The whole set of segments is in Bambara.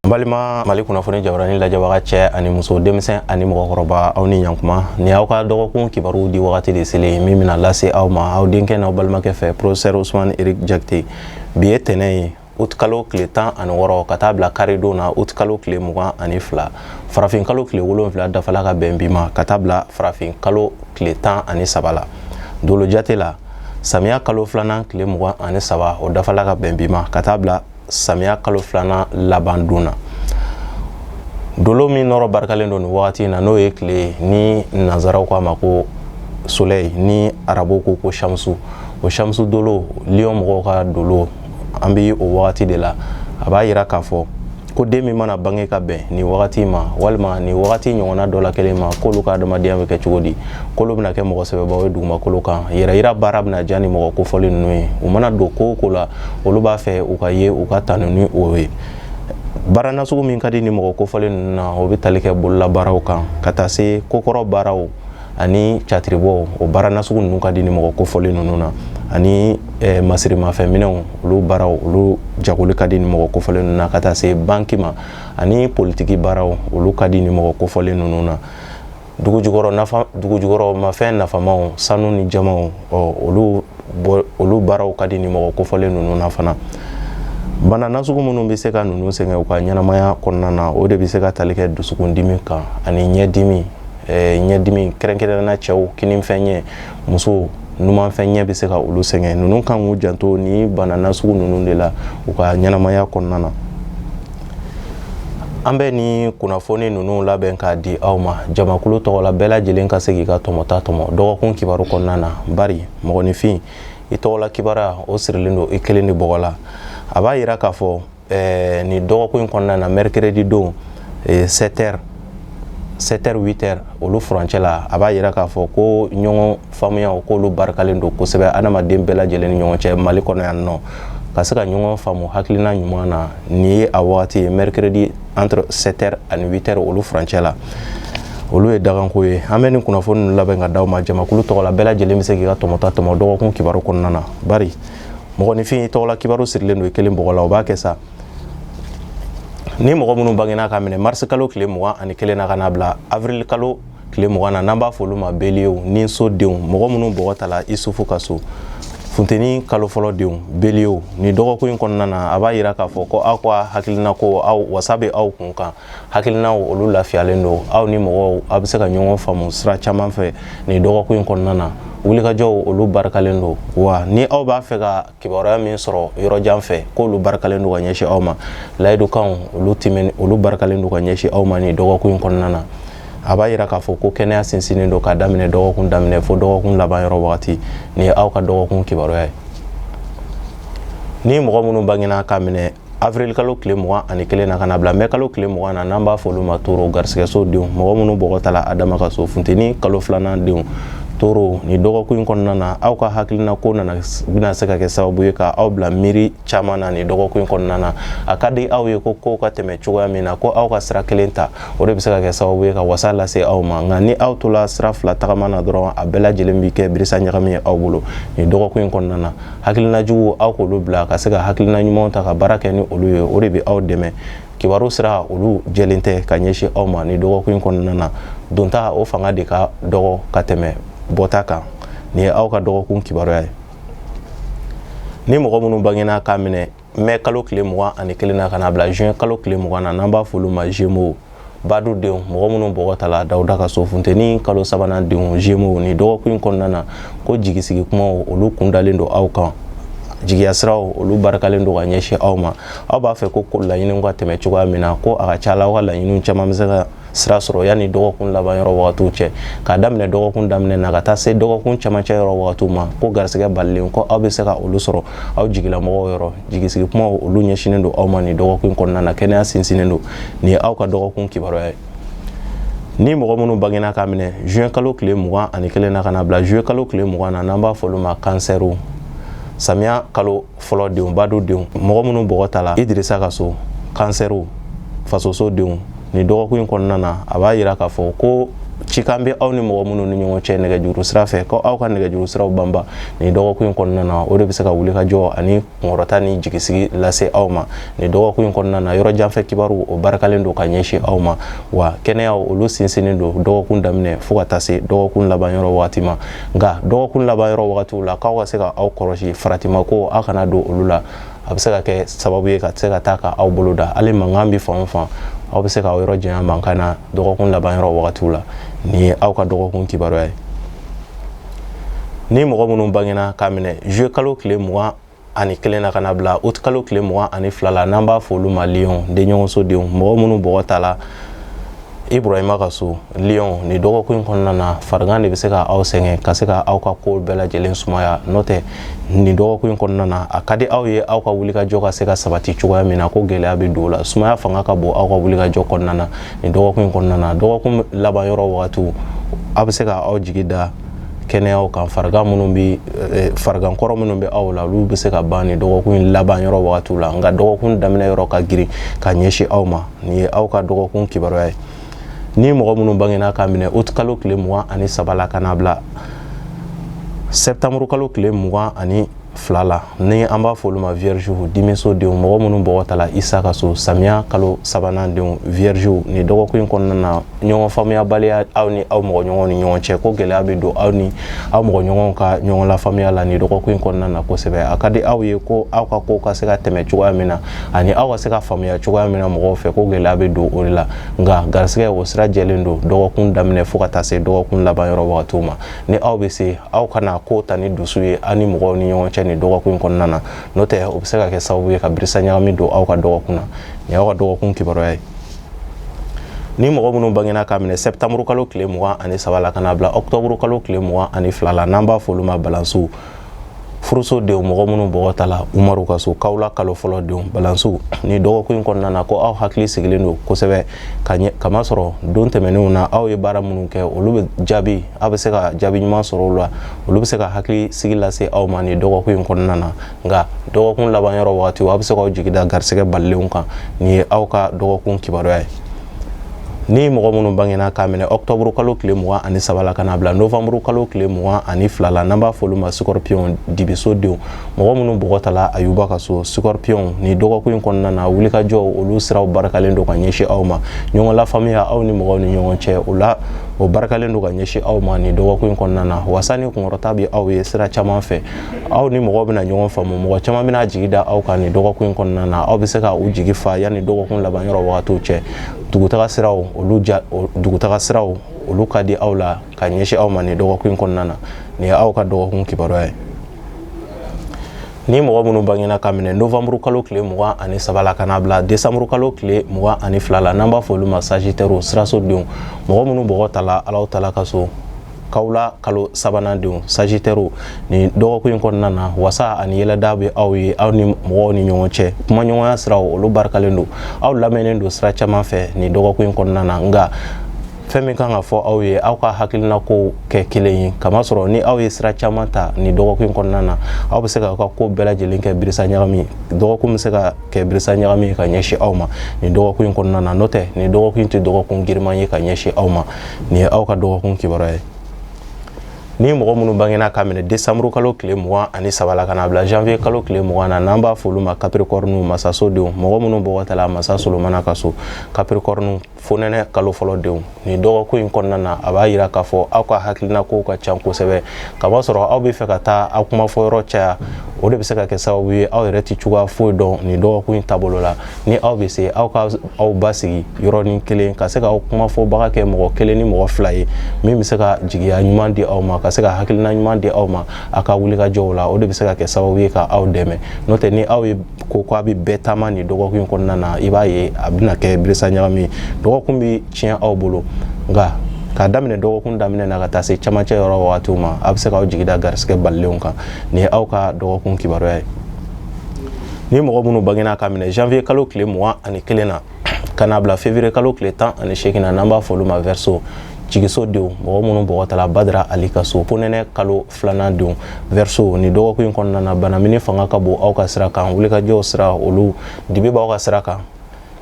Balima Mali kunnafoni jabarani lajɛbaga, cɛ ani muso, denmisɛn ani mɔgɔkɔrɔba, aw ni ɲankuma. Ni aw ka dɔgɔkun kibaru di wagati de selen min bɛna lase aw ma aw denkɛ n'aw balimakɛ fɛ, professeur Ousmane Eric Jakite. Bi ye tɛnɛ ye, août kalo tile 16 ka taa bila karidon na, août kalo tile 22. Farafin kalo tile 7 dafala ka bɛn bi ma ka taa bila farafin kalo tile 13 la. Dolo jate la, samiya kalo filanan tile 23, o dafala ka bɛn bi ma ka taa bila samiya kalo filanan laban don na. Dolo min nɔrɔ barikalen don nin wagati in na, n'o ye tile ni nanzaraw ko a ma ko soleil, ni arabuw ko ko shamsu, o shamsu dolo, lion mɔgɔw ka dolo, an bɛ o wagati de la. A b'a yira k'a fɔ ko den min mana bange ka bɛn nin wagati ma walima nin wagati ɲɔgɔnna dɔ la kelen ma, k'olu ka adamadenya bɛ kɛ cogo di? K'olu bɛna kɛ mɔgɔ sɛbɛbaw ye dugumakolo kan, yɛrɛyira baara bɛna diya ni mɔgɔ kofɔlen ninnu ye. U mana don ko o ko la, olu b'a fɛ u ka ye, u ka tanu ni o ye. Baara nasugu min ka di ni mɔgɔ kofɔlen ninnu na, o bɛ tali kɛ bololabaaraw kan ka taa se kokɔrɔ baaraw ani catiribɔ. O baara nasugu ninnu ka di ni mɔgɔ kofɔlen ninnu na, ani masirimafɛnminɛnw, olu baaraw, olu jagoli ka di ni mɔgɔ kofɔlen ninnu na, ka taa se banki ma ani politiki baaraw, olu ka di ni mɔgɔ kofɔlen ninnu na. Dugujukɔrɔ nafa, dugujukɔrɔmafɛn nafamaw, sanu ni jamaw, olu olu baaraw ka di ni mɔgɔ kofɔlen ninnu na fana. Bana nasugu minnu bɛ se ka ninnu sɛgɛn u ka ɲɛnamaya kɔnɔna na, o de bɛ se ka tali kɛ dusukundimi kan ani ɲɛdimi. Ɲɛdimi kɛrɛnkɛrɛnnenya, cɛw kininfɛn ɲɛ, musow numanfɛn ɲɛ bɛ se ka olu sɛgɛn. Ninnu kan k'u janto ni bana nasugu ninnu de la u ka ɲɛnamaya kɔnɔna na. An bɛ ni kunnafoni ninnu labɛn k'a di aw ma jamakulu tɔgɔ la, bɛɛ lajɛlen ka se k'i ka tɔmɔta tɔmɔ dɔgɔkun kibaru kɔnɔna na, bari mɔgɔninfin i tɔgɔla kibaruya, o sirilen don i kelen de bɔgɔ la. A b'a yira k'a fɔ nin dɔgɔkun in kɔnɔna na, mercredi don, 7 heures, 7 heures, 8 heures, olu furancɛ la, a b'a yira k'a fɔ ko ɲɔgɔn faamuyaw, k'olu barikalen don kosɛbɛ adamaden bɛɛ lajɛlen ni ɲɔgɔn cɛ Mali kɔnɔ yan nɔ, ka se ka ɲɔgɔn faamu hakilina ɲuman na. Nin ye a wagati ye, mercredi entre 7 heures ani 8 heures, olu furancɛ la, olu ye daganko ye. An bɛ nin kunnafoni ninnu labɛn ka d'aw ma jamakulu tɔgɔ la, bɛɛ lajɛlen bɛ se k'i ka tɔmɔta tɔmɔ dɔgɔkun kibaru kɔnɔna na, bari mɔgɔninfin i tɔgɔla kibaru sirilen don i kelen bɔgɔ la. O b'a kɛ sa ni mɔgɔ minnu bangena ka minɛ marisi kalo tile 21 na ka n'a bila avril kalo tile 20 na, n'an b'a fɔ olu ma bélier ni so denw, mɔgɔ minnu bɔgɔ tala Isufu ka so, funteni kalo fɔlɔ denw, bélier, ni dɔgɔkun in kɔnɔna na, a b'a yira k'a fɔ ko aw ka hakilina ko aw wasa bɛ aw kun kan, hakilinaw olu lafiyalen don, aw ni mɔgɔw aw bɛ se ka ɲɔgɔn faamu sira caman fɛ nin dɔgɔkun in kɔnɔna na. Wulikajɔw olu barikalen don wa, ni aw b'a fɛ ka kibaruya min sɔrɔ yɔrɔ jan fɛ, k'olu barikalen don ka ɲɛsin aw ma. Layidukanw olu timɛni, olu barikalen don ka ɲɛsin aw ma nin dɔgɔkun in kɔnɔna na. A b'a yira k'a fɔ ko kɛnɛya sinsinnen don k'a daminɛ dɔgɔkun daminɛ fo dɔgɔkun laban yɔrɔ wagati. Nin ye aw ka dɔgɔkun kibaruya ye. Ni mɔgɔ minnu bangena k'a minɛ avril kalo tile 21 na ka na bila mɛ kalo tile 20 na, n'an b'a fɔ olu ma toro, garisigɛso denw, mɔgɔ minnu bɔgɔ tala Adama ka so, funteni kalo filanan denw, toro, ni dɔgɔkun in kɔnɔna na, aw ka hakilina ko nana bɛna se ka kɛ sababu ye ka aw bila miiri caman na nin dɔgɔkun in kɔnɔna na. A ka di aw ye ko kow ka tɛmɛ cogoya min na, ko aw ka sira kelen ta, o de bɛ se ka kɛ sababu ye ka wasa lase aw ma. Nka ni aw tola sira fila tagama na dɔrɔn, a bɛɛ lajɛlen bɛ kɛ birisa ɲagami ye aw bolo nin dɔgɔkun in kɔnɔna na. Hakilina jugu, aw k'olu bila ka se ka hakilina ɲumanw ta ka baara kɛ ni olu ye, o de bɛ aw dɛmɛ. Kibaru sira olu jɛlen tɛ ka ɲɛsin aw ma ni dɔgɔkun in kɔnɔna na. Donta o fanga de ka dɔgɔ ka tɛmɛ bɔta kan. Nin ye aw ka dɔgɔkun kibaruya ye. Ni mɔgɔ minnu bangena k'a minɛ mɛ kalo tile 21 na ka na bila juin kalo tile 20 na, n'an b'a fɔ olu ma Gémeaux, badu denw, mɔgɔ minnu bɔgɔ tala Dawuda ka so, funteni kalo sabanan denw, Gémeaux, ni dɔgɔkun in kɔnɔna na, ko jigisigi kumaw olu kundalen don aw kan, jigiya siraw olu barikalen don ka ɲɛsin aw ma. Aw b'a fɛ ko laɲiniw ka tɛmɛ cogoya min na, ko a ka ca la aw ka laɲiniw caman bɛ se ka sira sɔrɔ yanni dɔgɔkun laban yɔrɔ wagatiw cɛ, k'a daminɛ dɔgɔkun daminɛ na ka taa se dɔgɔkun camancɛ yɔrɔ wagatiw ma, ko garisigɛ balilen, ko aw bɛ se ka olu sɔrɔ aw jigilamɔgɔw yɔrɔ. Jigisigi kumaw olu ɲɛsinnen don aw ma nin dɔgɔkun kɔnɔna na. Kɛnɛya sinsinnen don. Nin ye aw ka dɔgɔkun kibaruya ye. Ni mɔgɔ minnu bangena k'a minɛ juin kalo tile 21 na ka na bila juillet kalo tile 20 na, n'an b'a fɔ olu ma kansɛriw, samiya kalo fɔlɔ denw, badu denw, mɔgɔ minnu bɔgɔ tala Idirisa ka so, kansɛriw, fasoso denw, nin dɔgɔkun in kɔnɔna na, a b'a yira k'a fɔ ko Cikan bɛ aw ni mɔgɔ minnu ni ɲɔgɔn cɛ nɛgɛjuru sira fɛ, ko aw ka nɛgɛjuru siraw banba nin dɔgɔkun in kɔnɔna na, o de bɛ se ka wulikajɔ ani kunkɔrɔta ni jigisigi lase aw ma nin dɔgɔkun in kɔnɔna na. Yɔrɔ janfɛ kibaru, o barikalen don ka ɲɛsin aw ma, wa kɛnɛya, olu sinsinnen don dɔgɔkun daminɛ fo ka taa se dɔgɔkun laban yɔrɔ wagati ma. Nka dɔgɔkun laban yɔrɔ wagatiw la, k'aw ka se ka aw kɔlɔsi faratima ko, aw kana don olu la. A bɛ se ka kɛ sababu ye ka se ka taa ka aw bolo da. Hali mankan bɛ fan o fan, aw bɛ se k'aw yɔrɔ janya mankan na dɔgɔkun laban yɔrɔ wagatiw la. Nin ye aw ka dɔgɔkun kibaruya ye. Ni mɔgɔ minnu bangena k'a minɛ juillet kalo tile 21 na ka na bila août kalo tile 22 la, n'an b'a fɔ olu ma lion, denɲɔgɔnso denw, mɔgɔ minnu bɔgɔ ta la Ibrahima ka so, lion, nin dɔgɔkun in kɔnɔna na, farigan de bɛ se ka aw sɛgɛn ka se ka aw ka ko bɛɛ lajɛlen sumaya. N'o tɛ, nin dɔgɔkun in kɔnɔna na, a ka di aw ye aw ka wulikajɔ ka se ka sabati cogoya min na, ko gɛlɛya bɛ don o la. Sumaya fanga ka bon aw ka wulikajɔ kɔnɔna na nin dɔgɔkun in kɔnɔna na. Dɔgɔkun laban yɔrɔ wagatiw, aw bɛ se ka aw jigi da kɛnɛyaw kan. Farigan minnu bɛ, farigan kɔrɔ minnu bɛ aw la, olu bɛ se ka ban nin dɔgɔkun in laban yɔrɔ wagatiw la. Nka dɔgɔkun daminɛ yɔrɔ ka girin ka ɲɛsin aw ma. Nin ye aw ka dɔgɔkun kibaruya ye. Ni mɔgɔ minnu bangena k'a minɛ août kalo tile 23 la ka n'a bila septembre kalo tile 22 la, ni an b'a fɔ olu ma vierge, dimiso denw, mɔgɔ minnu bɔgɔ ta la Isa ka so, samiya kalo sabanan denw, vierge, nin dɔgɔkun in kɔnɔna na, ɲɔgɔn faamuyabaliya aw ni aw mɔgɔ ɲɔgɔnw ni ɲɔgɔn cɛ, ko gɛlɛya bɛ don aw ni aw mɔgɔ ɲɔgɔnw ka ɲɔgɔn lafaamuya la nin dɔgɔkun in kɔnɔna na kosɛbɛ. A ka di aw ye ko aw ka ko ka se ka tɛmɛ cogoya min na ani aw ka se ka faamuya cogoya min na mɔgɔw fɛ, ko gɛlɛya bɛ don o de la. Nka garisɛgɛ, o sira jɛlen don dɔgɔkun daminɛ fo ka taa se dɔgɔkun laban yɔrɔ wagatiw ma. Ni aw bɛ se, aw kana ko ta ni dusu ye aw ni mɔgɔw ni ɲɔgɔn cɛ nin dɔgɔkun in kɔnɔna na. N'o tɛ, o bɛ se ka kɛ sababu ye ka birisa ɲagami don aw ka dɔgɔkun na. Nin y'aw ka dɔgɔkun kibaruya ye. Ni mɔgɔ minnu bangena k'a minɛ septembre kalo tile 23 la ka n'a bila octobre kalo tile 22 la, n'an b'a fɔ olu ma balansiw, furuso denw, mɔgɔ minnu bɔgɔ ta la Umaru ka so, kawula kalo fɔlɔ denw, balansiw, ni dɔgɔkun in kɔnɔna na, ko aw hakili sigilen don kosɛbɛ, ka kamasɔrɔ don tɛmɛnenw na, aw ye baara minnu kɛ, olu bɛ jaabi, aw bɛ se ka jaabi ɲuman sɔrɔ o la. Olu bɛ se ka hakili sigi lase aw ma nin dɔgɔkun in kɔnɔna na. Nka dɔgɔkun laban yɔrɔ wagati, aw bɛ se k'aw jigi da garisɛgɛ balilenw kan. Nin ye aw ka dɔgɔkun kibaruya ye. Ni mɔgɔ minnu bangena k'a minɛ octobre kalo tile 23 la ka n'a bila novembre kalo tile 22 la, n'an b'a fɔ olu ma scorpion, dibiso denw, mɔgɔ minnu bɔgɔ ta la Ayuba ka so, scorpion, ni dɔgɔkun in kɔnɔna na, wulikajɔ, olu siraw barikalen don ka ɲɛsin aw ma. Ɲɔgɔn lafaamuya aw ni mɔgɔw ni ɲɔgɔn cɛ, o la, o barikalen don ka ɲɛsin aw ma nin dɔgɔkun in kɔnɔna na. Wasa ni kunkɔrɔta bɛ aw ye sira caman fɛ. Aw ni mɔgɔw bɛna ɲɔgɔn faamu, mɔgɔ caman bɛna jigi da aw kan nin dɔgɔkun in kɔnɔna na. Aw bɛ se ka u jigi fa yanni dɔgɔkun laban yɔrɔ wagatiw cɛ. Dugutaga siraw, olu ja, dugutaga siraw, olu ka di aw la ka ɲɛsin aw ma nin dɔgɔkun in kɔnɔna na. Nin ye aw ka dɔgɔkun kibaruya ye. Ni mɔgɔ minnu bangena ka minɛ novembre kalo tile 23 la ka n'a bila décembre kalo tile 22 la, n'an b'a fɔ olu ma sagittaire, siraso denw, mɔgɔ minnu bɔgɔ ta la Alahu Taala ka so, kawula kalo sabanan denw, sagittaire, nin dɔgɔkun in kɔnɔna na, wasa ani yɛlɛda bɛ aw ye aw ni mɔgɔw ni ɲɔgɔn cɛ. Kumaɲɔgɔnya siraw, olu barikalen don, aw lamɛnnen don sira caman fɛ nin dɔgɔkun in kɔnɔna na. Nka fɛn min kan ka fɔ aw ye, aw ka hakilina ko kɛ kelen ye, kamasɔrɔ ni aw ye sira caman ta nin dɔgɔkun in kɔnɔna na, aw bɛ se k'aw ka ko bɛɛ lajɛlen kɛ birisa ɲagami. Dɔgɔkun bɛ se ka kɛ birisa ɲagami ka ɲɛsin aw ma nin dɔgɔkun in kɔnɔna na. N'o tɛ, nin dɔgɔkun in tɛ dɔgɔkun giriman ye ka ɲɛsin aw ma. Nin ye aw ka dɔgɔkun kibaruya ye. Ni mɔgɔ minnu bangena k'a minɛ décembre kalo tile 23 la ka n'a bila janvier kalo tile 20 na, n'an b'a fɔ olu ma capricorne, masaso denw, mɔgɔ minnu bɔgɔ ta la masa Solomana ka so, capricorne, fonɛnɛ kalo fɔlɔ denw, nin dɔgɔkun in kɔnɔna na, a b'a yira k'a fɔ aw ka hakilina kow ka ca kosɛbɛ, kamasɔrɔ aw bɛ fɛ ka taa aw kumafɔyɔrɔ caya. O de bɛ se ka kɛ sababu ye aw yɛrɛ tɛ cogoya foyi dɔn nin dɔgɔkun in taabolo la. Ni aw bɛ se, aw ka aw basigi yɔrɔnin kelen ka se k'aw kumafɔbaga kɛ mɔgɔ kelen ni mɔgɔ fila ye min bɛ se ka jigiya ɲuman di aw ma, ka se ka hakilina ɲuman di aw ma aw ka wulikajɔw la. O de bɛ se ka kɛ sababu ye ka aw dɛmɛ. N'o tɛ, ni aw ye ko a bɛ bɛɛ taama nin dɔgɔkun in kɔnɔna na, i b'a ye a bɛna kɛ birisa ɲagami ye, dɔgɔkun bɛ tiɲɛ aw bolo. Nka k'a daminɛ dɔgɔkun daminɛ na ka taa se camancɛ yɔrɔ wagatiw ma, a bɛ se k'aw jigi da garisɛgɛ balilenw kan. Nin ye aw ka dɔgɔkun kibaruya ye. Ni mɔgɔ minnu bangena ka minɛ janvier kalo tile 21 na ka n'a bila février kalo tile 18 na, n'an b'a fɔ olu ma verseau, jigiso denw, mɔgɔ minnu bɔgɔ ta la Badara Ali ka so, fonɛnɛ kalo filanan denw, verseau, nin dɔgɔkun in kɔnɔna na, banamini fanga ka bon aw ka sira kan. Wulikajɔw sira, olu dibi b'aw ka sira kan.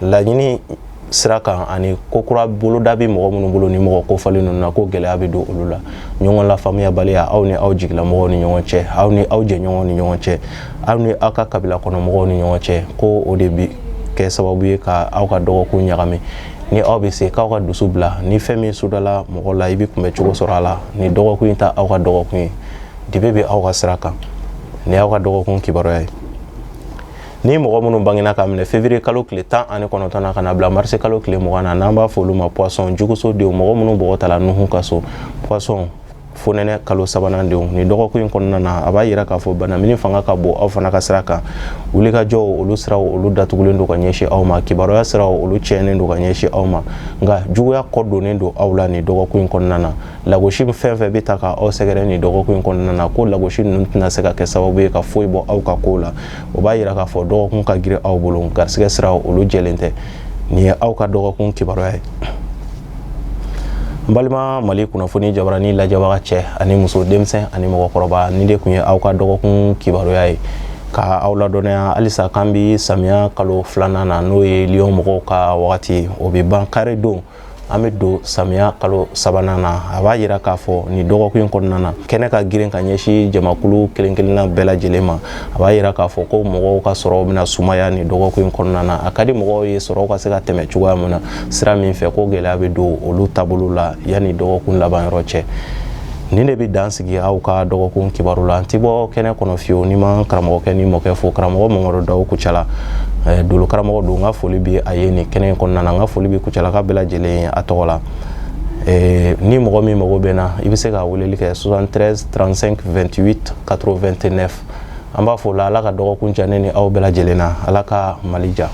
Laɲini sira kan ani ko kura boloda bɛ mɔgɔ minnu bolo ni mɔgɔ kofɔlen ninnu na, ko gɛlɛya bɛ don olu la. Ɲɔgɔn lafaamuyabaliya aw ni aw jigilamɔgɔw ni ɲɔgɔn cɛ, aw ni aw jɛɲɔgɔnw ni ɲɔgɔn cɛ, aw ni aw ka kabila kɔnɔmɔgɔw ni ɲɔgɔn cɛ, ko o de bi kɛ sababu ye ka aw ka dɔgɔkun ɲagami. Ni aw bɛ se k'aw ka dusu bila, ni fɛn min sudala mɔgɔ la, i bɛ kunbɛ cogo sɔrɔ a la. Ni dɔgɔkun in ta aw ka dɔgɔkun ye, dibe bɛ aw ka sira kan. Ni aw ka dɔgɔkun kibaruya ye, ni mɔgɔ minnu bangena ka minɛ février kalo tile 19 na ka na bila mars kalo tile 20 na, n'an b'a fɔ olu ma poisson, juguso denw, mɔgɔ minnu bɔgɔ tala Nuhu ka so, poisson, fonɛnɛ kalo sabanan denw, nin dɔgɔkun in kɔnɔna na, a b'a yira k'a fɔ banamini fanga ka bon aw fana ka sira kan. Wulikajɔw, olu siraw, olu datugulen don ka ɲɛsin aw ma. Kibaruya siraw, olu tiɲɛnen don ka ɲɛsin aw ma. Nka juguya kɔ donnen don aw la nin dɔgɔkun in kɔnɔna na. Lagosi fɛn fɛn bɛ ta ka aw sɛgɛrɛ nin dɔgɔkun in kɔnɔna na, ko lagosi ninnu tɛna se ka kɛ sababu ye ka foyi bɔ aw ka kow la. O b'a yira k'a fɔ dɔgɔkun ka girin aw bolo, garisigɛ siraw, olu jɛlen tɛ. Nin ye aw ka dɔgɔkun kibaruya ye. N balima Mali kunnafoni jabarani lajɛbaga cɛ ani muso, denmisɛn ani mɔgɔkɔrɔba, nin de tun ye aw ka dɔgɔkun kibaruya ye, ka aw ladɔnniya halisa k'an bi samiya kalo filanan na, n'o ye lion mɔgɔw ka wagati ye. O bɛ ban kari don, an bɛ don samiya kalo sabanan na. A b'a yira k'a fɔ nin dɔgɔkun in kɔnɔna na, kɛnɛ ka girin ka ɲɛsin jamakulu kelen kelenna bɛɛ lajɛlen ma. A b'a yira k'a fɔ ko mɔgɔw ka sɔrɔw bɛna sumaya nin dɔgɔkun in kɔnɔna na. A ka di mɔgɔw ye sɔrɔw ka se ka tɛmɛ cogoya min na, sira min fɛ, ko gɛlɛya bɛ don olu taabolo la yanni dɔgɔkun laban yɔrɔ cɛ. Nin de bɛ dan sigi aw ka dɔgɔkun kibaru la. N ti bɔ kɛnɛ kɔnɔ fiyewu ni ma karamɔgɔkɛ ni mɔkɛ fo. Karamɔgɔ Mamadu Dawu Kucala, dolo karamɔgɔ don, n ka foli bɛ a ye nin kɛnɛ in kɔnɔna na. N ka foli bɛ Kucalaka bɛɛ lajɛlen ye a tɔgɔ la. Ni mɔgɔ min mago bɛ n na, i bɛ se ka weleli kɛ 73 35 28 89. An b'a fɔ o la, Ala ka dɔgɔkun diya ne ni aw bɛɛ lajɛlen na. Ala ka Mali diya.